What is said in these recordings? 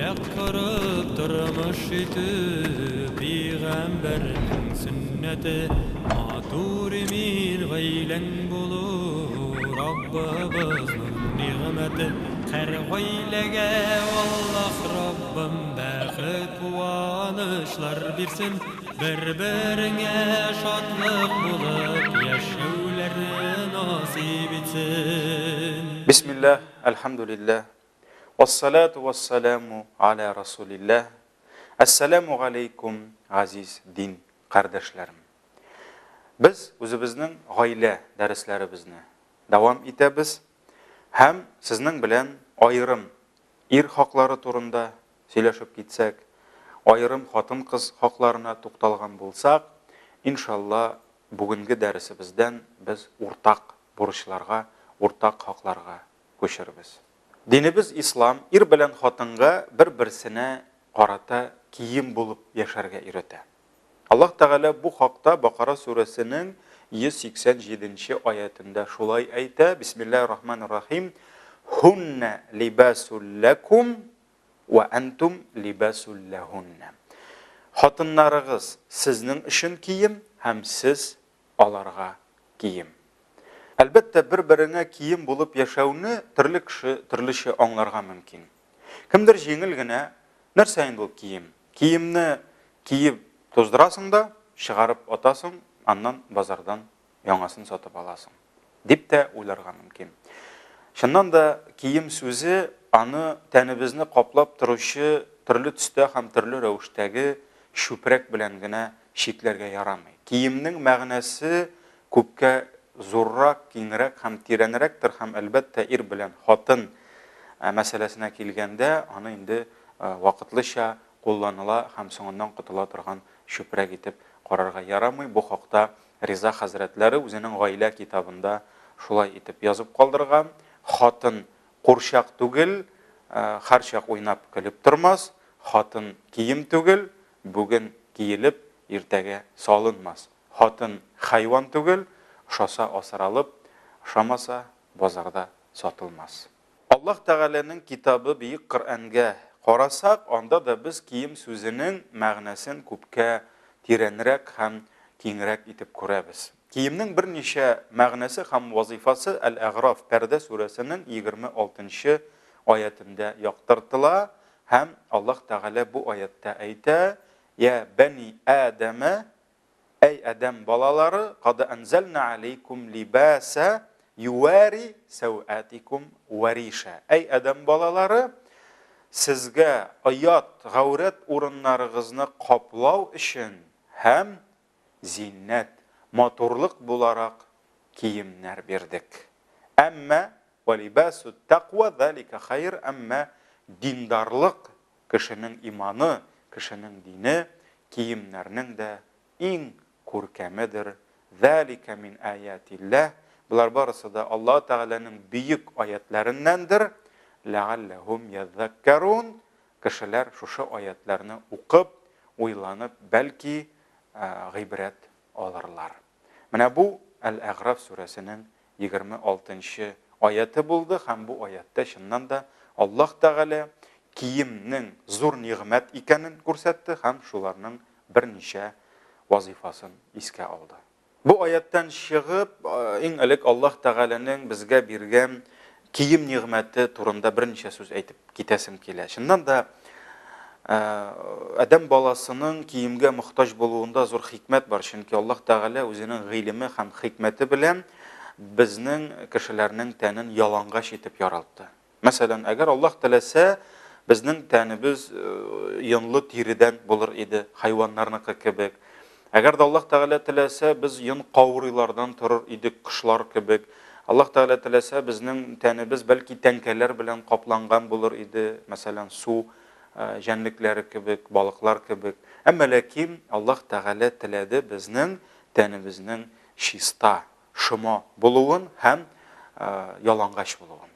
Гаилә корып тормыш итү, Пәйгамбәрнең сөннәте. Матур имин гаиләң булу, Раббыбызның нигъмәте. Һәр гаиләгә Аллаһ Раббым бәхет, куанычлар бирсен. Бер-береңә шатлык булып яшәүләрне насыйп итсен. Бисмиллаһ, әлхәмдүлилләһ, вассалату вассаламу аля расулилләһ, әссәламү галәйкүм, газиз дин кардәшләрем. Без үзебезнең гаилә дәресләребезне дәвам итәбез һәм сезнең белән аерым ир хаклары турында сөйләшеп китсәк, аерым хатын-кыз хакларына тукталган булсак, иншалла, бүгенге дәресебездән без уртак бурычларга, уртак хакларга күчербез. Динебез ислам ир белән хатынга бер-берсенә карата кием булып яшәргә өйрәтә. Аллаһ Тәгалә бу хакта Бакара сүрәсенең 187 нче аятендә шулай әйтә, Бисмиллаһир рахманир рахим, Һуннә либасул ләкум вә әнтум либасул ләһуннә. Хатыннарыгыз сезнең өчен кием һәм сез аларга кием. Әлбәттә, бер-береңә кием булып яшәүне төрле кеше төрлечә аңларга мөмкин. Кемдер җиңел генә, нәрсә инде ул кием? Киемне киеп туздырасың да, чыгарып атасың, аннан базардан яңасын сатып аласың, дип тә уйларга мөмкин. Чыннан да, кием сүзе аны тәнебезне каплап торучы төрле төстә һәм төрле рәвештәге чүпрәк белән генә чикләргә ярамый. Киемнең мәгънәсе күпкә зуррак, киңрәк һәм тирәнрәктер һәм, әлбәттә, ир белән хатын мәсьәләсенә килгәндә, аны инде вакытлыча кулланыла һәм соңыннан котыла торган чүпрәк итеп карарга ярамый. Бу хакта Риза хәзрәтләре үзенең Гаилә китабында шулай итеп язып калдырган, Хатын курчак түгел, һәрчак уйнап көлеп тормас, хатын кием түгел, бүген киелеп, иртәгә салынмас. Хатын хайван түгел, ошаса асралып, ошамаса базарда сатылмас. Аллаһ Тәгаләнең китабы Бөек Коръәнгә карасак, анда да без кием сүзенең мәгънәсен күпкә тирәнрәк һәм киңрәк итеп күрәбез. Киемнең берничә мәгънәсе һәм вазыйфасы Әл-Әгъраф, Пәрдә сүрәсенең 26 нчы аятендә яктыртыла һәм Аллаһ Тәгалә бу аятьтә әйтә, Йә бәни Адәмә, Әй адәм балалары, кад әнзәлнә алейкум либаса юари сәүәтикум вә риша. Әй адәм балалары, сезгә оят, гаурәт урыннарыгызны каплау өчен һәм зиннәт, матурлык буларак киемнәр бирдек. Әмма вә либасут тәкъва залика хәер, әмма диндарлык Кешенең иманы, кешенең дине киемнәрнең дә иң күркәмедер, Зәликә мин аятилләһ, болар барысы да Аллаһы Тәгаләнең бөек аятьләреннәндер, ләгалләһүм яззәккәрун, кешеләр шушы аятьләрне укып, уйланып, бәлки, гыйбрәт алырлар. Менә бу Әл-Әгъраф сүрәсенең 26 нчы аяте булды һәм бу аятьтә чыннан да Аллаһ Тәгалә киемнең зур нигъмәт икәнен күрсәтте һәм шуларның берничә вазыйфасын искә алды. Бу аятьтән чыгып, иң элек Аллаһ Тәгаләнең безгә биргән кием нигъмәте турында берничә сүз әйтеп китәсем килә. Чыннан да, адәм баласының киемгә мохтаҗ булуында зур хикмәт бар, чөнки Аллаһ Тәгалә үзенең гыйлеме һәм хикмәте белән безнең кешеләрнең тәнен ялангач итеп яралтты. Мәсәлән, әгәр Аллаһ теләсә, безнең тәнебез йонлы тиредән булыр иде, хайваннарныкы кебек. Әгәр дә Аллаһ Тәгалә теләсә, без йон каурыйлардан торыр идек, кошлар кебек. Аллаһ Тәгалә теләсә, безнең тәнебез бәлки тәңкәләр белән капланган булыр иде, мәсәлән, су җәнлекләре кебек, балыклар кебек. Әмма ләкин Аллаһ Тәгалә теләде безнең тәнебезнең чиста, шома булуын һәм ялангач булуын.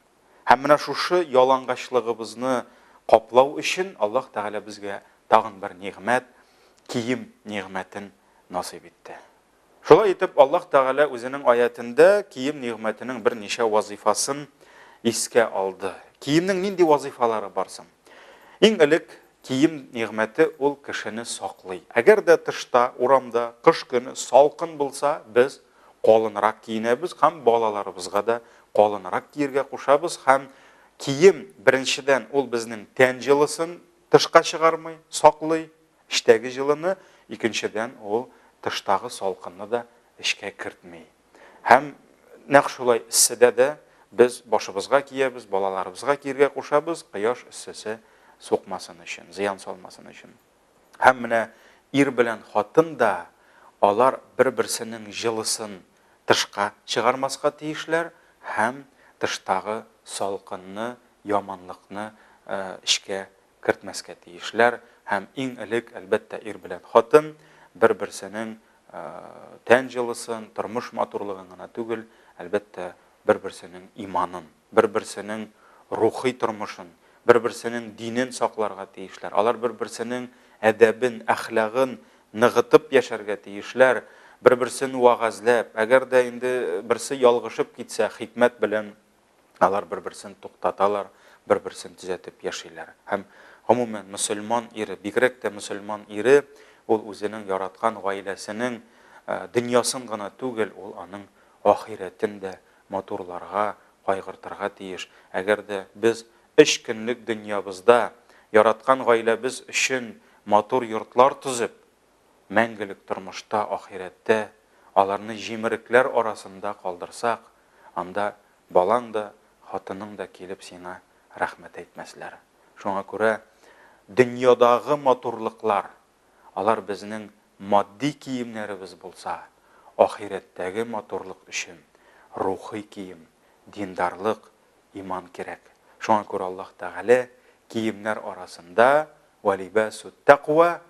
Һәм менә шушы ялангачлыгыбызны каплау өчен Аллаһ Тәгалә безгә тагын бер нигъмәт, кием нигъмәтен насыйп итте. Шулай итеп, Аллаһ Тәгалә үзенең аятендә кием нигъмәтенең берничә вазыйфасын искә алды. Киемнең нинди вазыйфалары бар соң? Иң элек кием нигъмәте ул кешене саклый. Әгәр дә тышта, урамда кыш көне салкын булса, без калынрак киенәбез һәм балаларыбызга да калынрак киергә кушабыз һәм кием, беренчедән, ул безнең тән җылысын тышка чыгармый, саклый, эчтәге җылыны, икенчедән, ул тыштагы салкынны да эчкә кертми. Һәм нәкъ шулай эсседә дә без башыбызга киябез, балаларыбызга киергә кушабыз, кояш эссесе сукмасын өчен, зыян салмасын өчен. Һәм менә ир белән хатын да алар бер-берсенең җылысын тышка чыгармаска тиешләр һәм тыштагы салкынны, яманлыкны эчкә кертмәскә тиешләр һәм иң элек, әлбәттә, ир белән хатын бер-берсенең тән җылысын, тормыш матурлыгын гына түгел, әлбәттә, бер-берсенең иманын, бер-берсенең рухи тормышын, бер-берсенең динен сакларга тиешләр. Алар бер-берсенең әдәбен, әхлагын ныгытып яшәргә тиешләр, бер-берсен вәгазьләп, әгәр дә инде берсе ялгышып китсә, хикмәт белән алар бер-берсен туктаталар, бер-берсен төзәтеп яшиләр. Һәм, гомумән, мөселман ире, бигрәк тә мөселман ире, ул үзенең яраткан гаиләсенең дөньясын гына түгел, ул аның ахирәтен дә матурларга, кайгыртырга тиеш. Әгәр дә без өч көнлек дөньябызда яраткан гаиләбез өчен матур йортлар төзеп, мәңгелек тормышта, ахирәттә аларны җимерекләр арасында калдырсак, анда балаң да, хатының да килеп сиңа рәхмәт әйтмәсләр. Шуңа күрә дөньядагы матурлыклар, алар безнең матди киемнәребез булса, ахирәттәге матурлык өчен рухи кием, диндарлык, иман кирәк. Шуңа күрә Аллаһ Тәгалә киемнәр арасында вәлибәсү тәкъва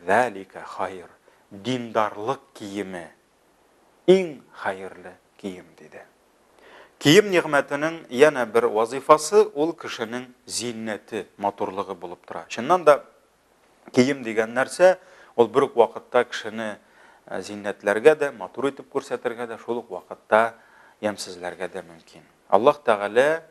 зәлика хайр, диндарлык киеме иң хәерле кием, диде. Кием нигъмәтенең янә бер вазыйфасы ул кешенең зиннәте, матурлыгы булып тора. Чыннан да, кием дигән нәрсә ул бер үк вакытта кешене зиннәтләргә дә, матур итеп күрсәтергә дә, шул ук вакытта ямьсезләргә дә мөмкин. Аллаһ Тәгалә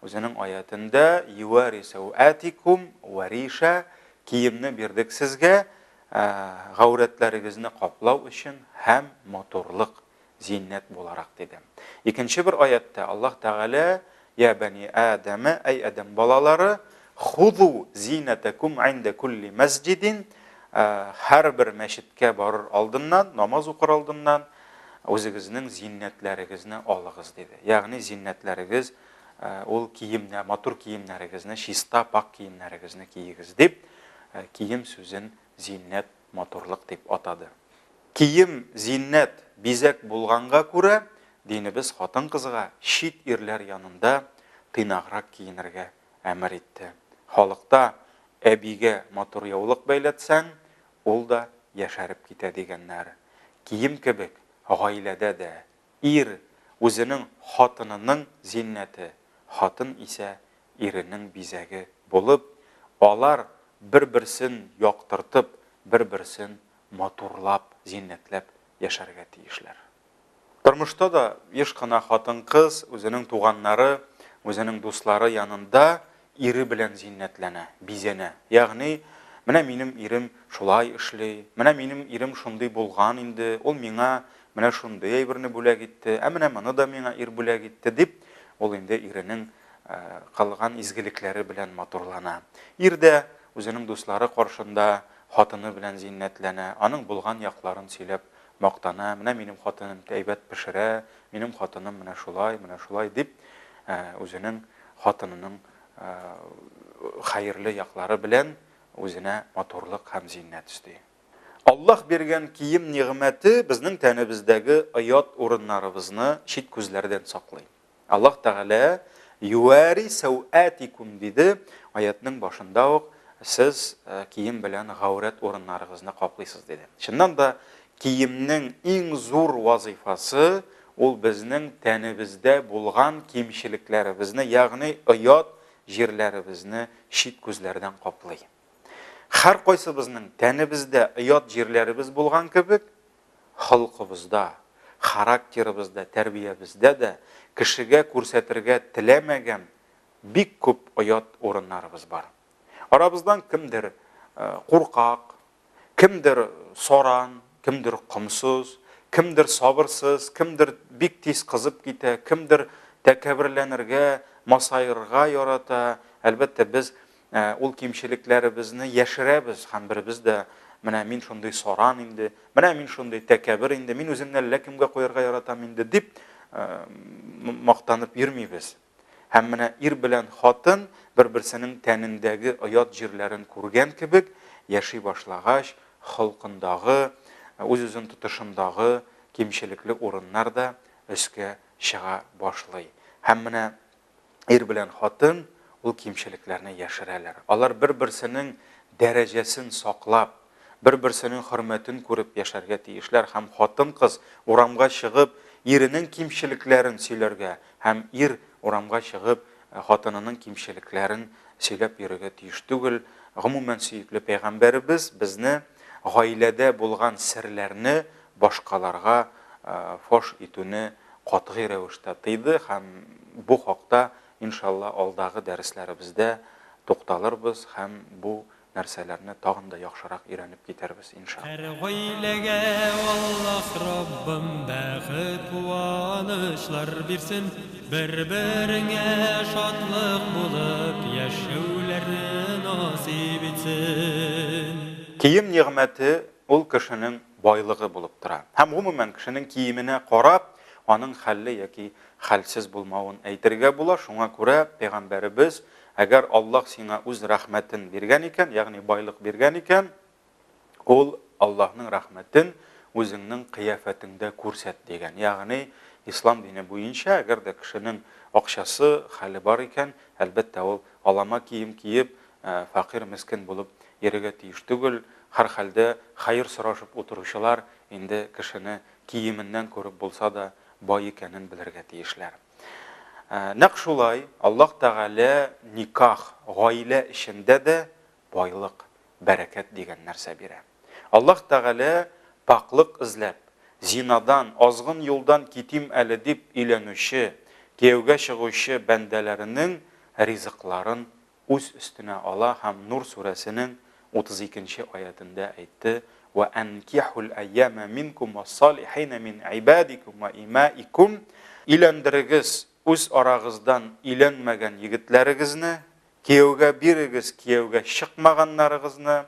үзенең аятендә юари сәүәтикум вә риша, киемне бирдек сезгә гаурәтләрегезне каплау өчен һәм матурлык, зиннәт буларак, диде. Икенче бер аятта Аллаһ Тәгалә Я бәни Адәмә, әй Адәм балалары, хузу зинәтәкум инда кулли мәсҗидин, һәрбер мәчеткә барыр алдыннан, намаз укыр алдыннан үзегезнең зиннәтләрегезне алыгыз, диде. Ягъни зиннәтләрегез ул киемнәр, матур киемнәрегезне, чиста, пакь киемнәрегезне киегез, дип, кием сүзен зиннәт, матурлык дип атады. Кием, зиннәт, бизәк булганга күрә, динебез хатын-кызга чит ирләр янында тыйнаграк киенергә әмер итте. Халыкта әбигә матур яулык бәйләтсәң, ул да яшәреп китә дигәннәр. Кием кебек, гаиләдә дә ир, үзенең хатынының зиннәте, хатын исә иренең бизәге булып, алар бер-берсен яктыртып, бер-берсен матурлап, зиннәтләп яшәргә тиешләр. Тормышта да еш кына хатын-кыз үзенең туганнары, үзенең дуслары янында ире белән зиннәтләнә, бизәнә. Ягъни, менә минем ирем шулай эшли, менә минем ирем шундый булган инде, ул миңа менә шундый әйберне бүләк итте, ә менә моны да миңа ир бүләк итте, дип, ул инде иренең кылган изгелекләре белән матурлана. Ир дә үзенең дуслары каршында хатыны белән зиннәтләнә, аның булган якларын сөйләп мактана, менә минем хатыным әйбәт пешерә, минем хатыным менә шулай, менә шулай дип, үзенең хатынының хәерле яклары белән үзенә матурлык һәм зиннәт өсти. Аллаһ биргән кием нигъмәте безнең тәнебездәге оят урыннарыбызны чит күзләрдән саклый. Аллаһ Тәгалә юари сәүәтикум диде, аятның башында ук сез кием белән гаурәт урыннарыгызны каплыйсыз диде. Чыннан да киемнең иң зур вазыйфасы ул безнең тәнебездә булган кимчелекләребезне, ягъни оят җирләребезне чит күзләрдән каплый. Һәркайсыбызның тәнебездә оят җирләребез булган кебек, холкыбызда, характерыбызда, тәрбиябездә дә кешегә күрсәтергә теләмәгән бик күп оят урыннарыбыз бар. Арабыздан кемдер куркак, кемдер саран, кемдер комсыз, кемдер сабырсыз, кемдер бик тиз кызып китә, кемдер тәкәбберләнергә, масаерга ярата. Әлбәттә, без ул кимчелекләребезне яшерәбез һәм беребез дә менә мин шундый саран инде, менә мин шундый тәкәббер инде, мин үземне әллә кемгә куярга яратам инде дип мактанып йөрмибез. Һәм менә ир белән хатын бер-берсенең тәнендәге оят җирләрен күргән кебек яши башлагач, холкындагы, үз-үзен тотышындагы кимчелекле урыннар да өскә чыга башлый. Һәм менә ир белән хатын ул кимчелекләрне яшерәләр. Алар бер-берсенең дәрәҗәсен саклап, бер-берсенең хөрмәтен күреп яшәргә тиешләр һәм хатын-кыз урамга чыгып иренең кимчелекләрен сөйләргә һәм ир урамга чыгып хатынының кимчелекләрен сөйләп йөрергә тиеш түгел. Гомумән, сөекле пәйгамбәребез безне гаиләдә булган серләрне башкаларга фаш итүне катгый рәвештә тыйды һәм бу хакта, иншалла, алдагы дәресләребездә тукталырбыз һәм бу нәрсәләрне тагын да яхшырак өйрәнеп китәрбез, иншалла. Һәр гаиләгә Аллаһ Раббым бәхет, куанычлар бирсен, бер-береңә шатлык булып яшәүләрне насыйп итсен. Кием нигъмәте ул кешенең байлыгы булып тора. Һәм гомумән кешенең киеменә карап, аның хәлле яки хәлсез булмавын әйтергә була. Шуңа күрә пәйгамбәребез, әгәр Аллаһ сиңа үз рәхмәтен биргән икән, ягъни байлык биргән икән, ул Аллаһның рәхмәтен үзеңнең кыяфәтеңдә күрсәт дигән. Ягъни ислам дине буенча, әгәр дә кешенең акчасы, хәле бар икән, әлбәттә, ул алама кием киеп, фәкыйрь мескен булып йөрергә тиеш түгел. Һәрхәлдә хәер сорашып утыручылар инде кешене киеменнән күреп булса да бай икәнен белергә тиешләр. Нәкъ шулай Аллаһ Тәгалә никах, гаилә эчендә дә байлык, бәрәкәт дигән нәрсә бирә. Аллаһ Тәгалә пакьлык эзләп, зинадан, азгын юлдан китим әле дип өйләнүче, кияүгә чыгучы бәндәләренең ризыкларын үз өстенә ала һәм Нур сүрәсенең 32 нче аятендә әйтте, Вә әнкихул әйяма минкум вассалихина мин гыйбадикум вә имаикум, Өйләндерегез үз арагыздан өйләнмәгән егетләрегезне, кияүгә бирегез кияүгә чыкмаганнарыгызны,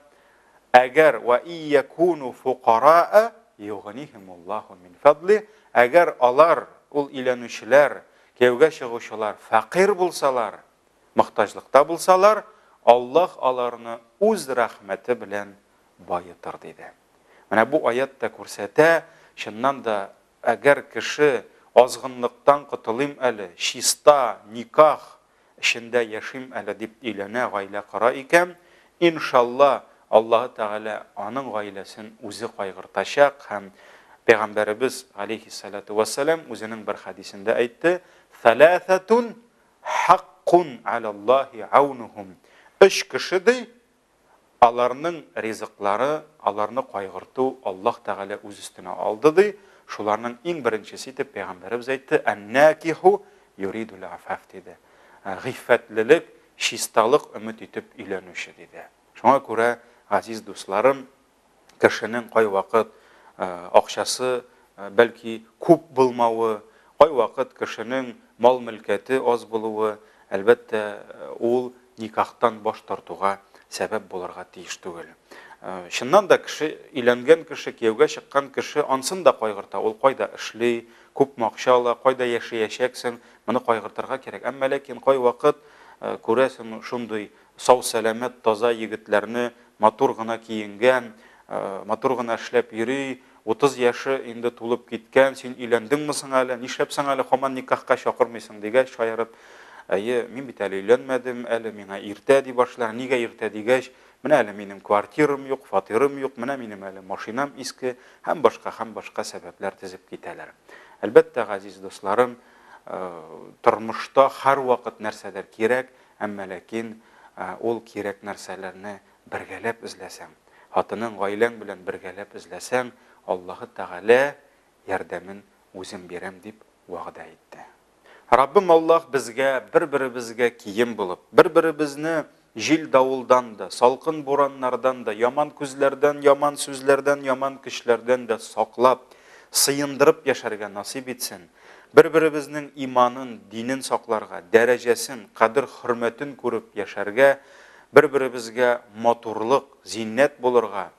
әгәр вә ийякуну фукараа югниһимуллаһу мин фадлих, әгәр алар, ул өйләнүчеләр, кияүгә чыгучылар фәкыйрь булсалар, мохтаҗлыкта булсалар, Аллаһ аларны үз рәхмәте белән баетыр, диде. Менә бу аять та күрсәтә, чыннан да, әгәр кеше азгынлыктан котылыйм әле, чиста никах эчендә яшим әле дип өйләнә, гаилә кора икән, иншалла, Аллаһы Тәгалә аның гаиләсен үзе кайгыртачак һәм Пәйгамбәребез, галәйһиссәләтү вәссәлам, үзенең бер хәдисендә әйтте, Сәләсәтун Хаккун галәллаһи аунухум. Өч кеше, ди, аларның ризыклары, аларны кайгырту Аллаһ Тәгалә үз өстенә алды, ди. Шуларның иң беренчесе итеп пәйгамбәребез әйтте, Ән-накиху юридул афаф, диде. Гыйффәтлелек, чисталык өмет итеп өйләнүче, диде. Шуңа күрә, газиз дусларым, кешенең кайвакыт акчасы бәлки күп булмавы, кайвакыт кешенең мал-мөлкәте аз булуы, әлбәттә, ул никахтан баш тартуга сәбәп булырга тиеш түгел. Чыннан да кеше, өйләнгән кеше, кияүгә чыккан кеше ансын да кайгырта, ул кайда эшли, күпме акча ала, кайда яшәячәксең, моны кайгыртырга кирәк. Әмма ләкин кайвакыт күрәсең, шундый сау-сәламәт, таза егетләрне матур гына киенгән, матур гына эшләп йөри, 30 яше инде тулып киткән, син өйләндеңме соң әле, нишләп соң әле һаман никахка чакырмыйсың дигәч, шаярып, әйе, мин бит әле өйләнмәдем, әле миңа иртә ди башлар, нигә иртә дигәч, менә әле минем квартирам юк, фатирым юк, менә минем әле машинам иске һәм башка, һәм башка сәбәпләр тезеп китәләр. Әлбәттә, газиз дусларым, тормышта һәрвакыт нәрсәдер кирәк, Әмма ләкин ул кирәк нәрсәләрне бергәләп эзләсәң, хатының, гаиләң белән бергәләп эзләсәң, Аллаһы Тәгалә ярдәмен үзем бирәм дип вәгъдә итте. Раббым Аллаһ безгә бер-беребезгә кием булып, бер-беребезне җил-давылдан да, салкын бураннардан да, яман күзләрдән, яман сүзләрдән, яман көчләрдән дә саклап, сыендырып яшәргә насыйп итсен. Бер-беребезнең иманын, динен сакларга, дәрәҗәсен, кадер-хөрмәтен күреп яшәргә, бер-беребезгә матурлык, зиннәт булырга,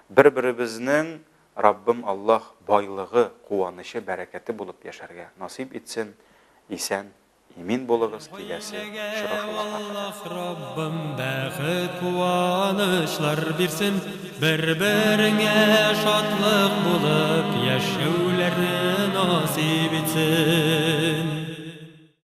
бер-беребезнең Раббым Аллаһ байлыгы, куанычы, бәрәкәте булып яшәргә насыйп итсен. Исән, имин булыгыз киләсе очрашуларга кадәр. Аллаһ Раббым бәхет, куанычлар бирсен, бер-береңә шатлык булып яшәүләрне насыйп итсен.